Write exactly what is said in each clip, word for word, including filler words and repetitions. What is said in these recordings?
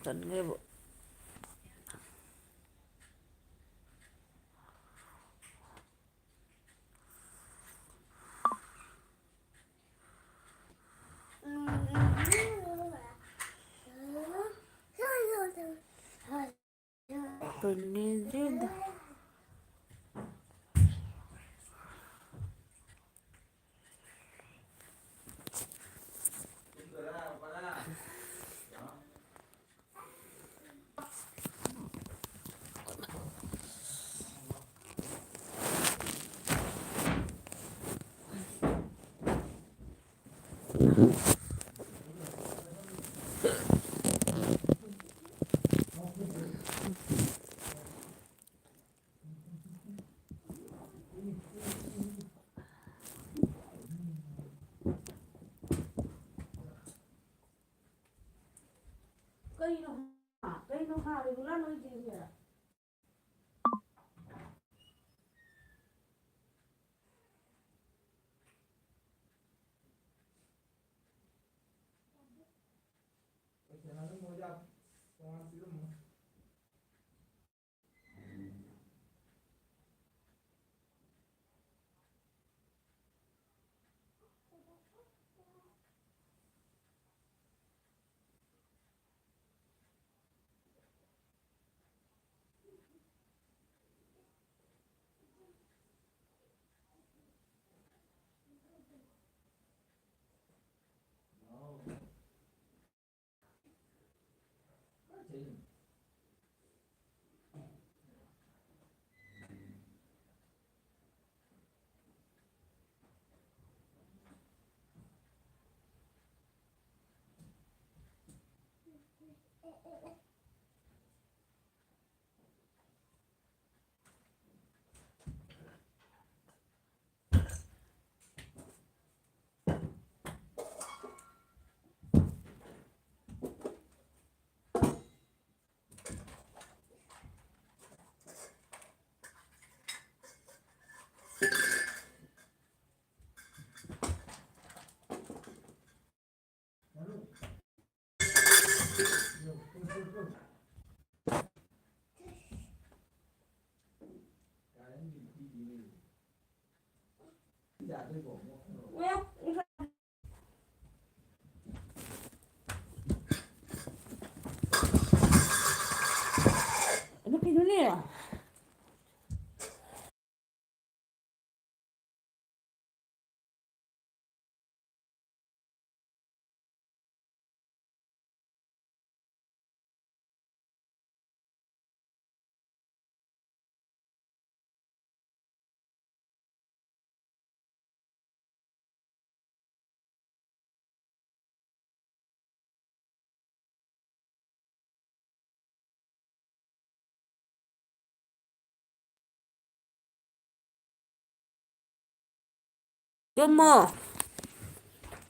ꯆꯟꯈ꯭ꯔꯦꯕ꯫ ꯀꯩꯅꯣꯅꯦ ꯑꯗꯨꯗ꯫ ꯀꯩꯅꯣ ꯍꯥ? ꯀꯩꯅꯣ ꯍꯥ? Regular ꯑꯣꯏꯗ꯭ꯔꯤꯁꯦ? ꯇꯨꯝꯃꯣ꯫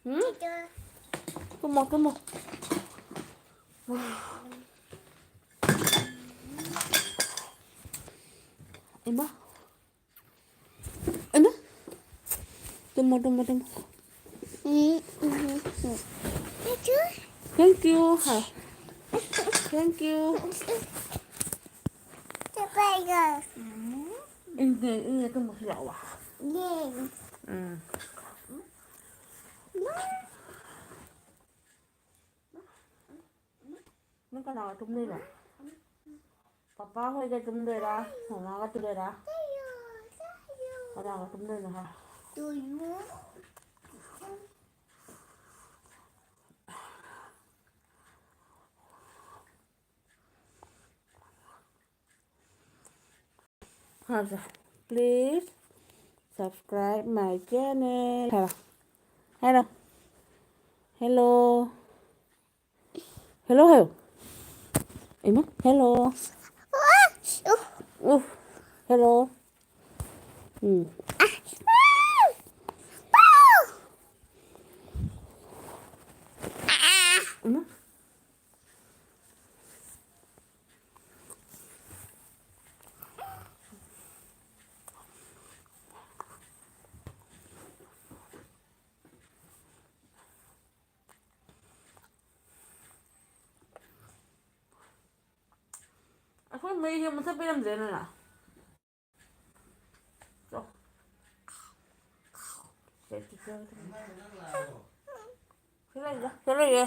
ꯎꯝ? ꯇꯨꯝꯃꯣ, ꯇꯨꯝꯃꯣ꯫ ꯏꯃꯥ꯫ ꯏꯃꯥ꯫ ꯇꯨꯝꯃꯣ, ꯇꯨꯝꯃꯣ, ꯇꯨꯝꯃꯣ꯫ Thank you high. Thank you꯫ ꯏꯪꯉꯦ, ꯏꯪꯉꯦ, ꯇꯨꯝꯃꯣ ꯁꯤ ꯂꯥꯛꯑꯣ꯫ ꯎꯝ꯫ ꯅꯪ ꯀꯅꯥꯒ ꯇꯨꯝꯗꯣꯏꯅꯣ? ꯄꯄꯥ ꯍꯣꯏꯒ ꯇꯨꯝꯗꯣꯏꯔꯥ? ꯃꯃꯥꯒ ꯇꯨꯝꯗꯣꯏꯔꯥ? ꯀꯅꯥꯒ ꯇꯨꯝꯗꯣꯏꯅꯣ ꯍꯥꯏ? ꯍꯥꯏꯁꯦ, please subscribe my channel ꯍꯥꯏꯔꯣ꯫ ꯍꯥꯏꯔꯣ꯫ Hello꯫ Hello ꯍꯥꯏꯌꯣ꯫ ꯏꯃꯥ, hello꯫ ꯎꯐ, hello꯫ ꯎꯝ꯫ ꯏꯃꯥ꯫ ꯑꯩꯈꯣꯏ ꯃꯩꯁꯦ ꯃꯨꯊꯠꯄ ꯌꯥꯔꯝꯗ꯭ꯔꯦ ꯅꯅ꯫ ꯆꯣ꯫ ꯁꯤ ꯂꯩꯌꯦ, ꯁꯤ ꯂꯩꯌꯦ꯫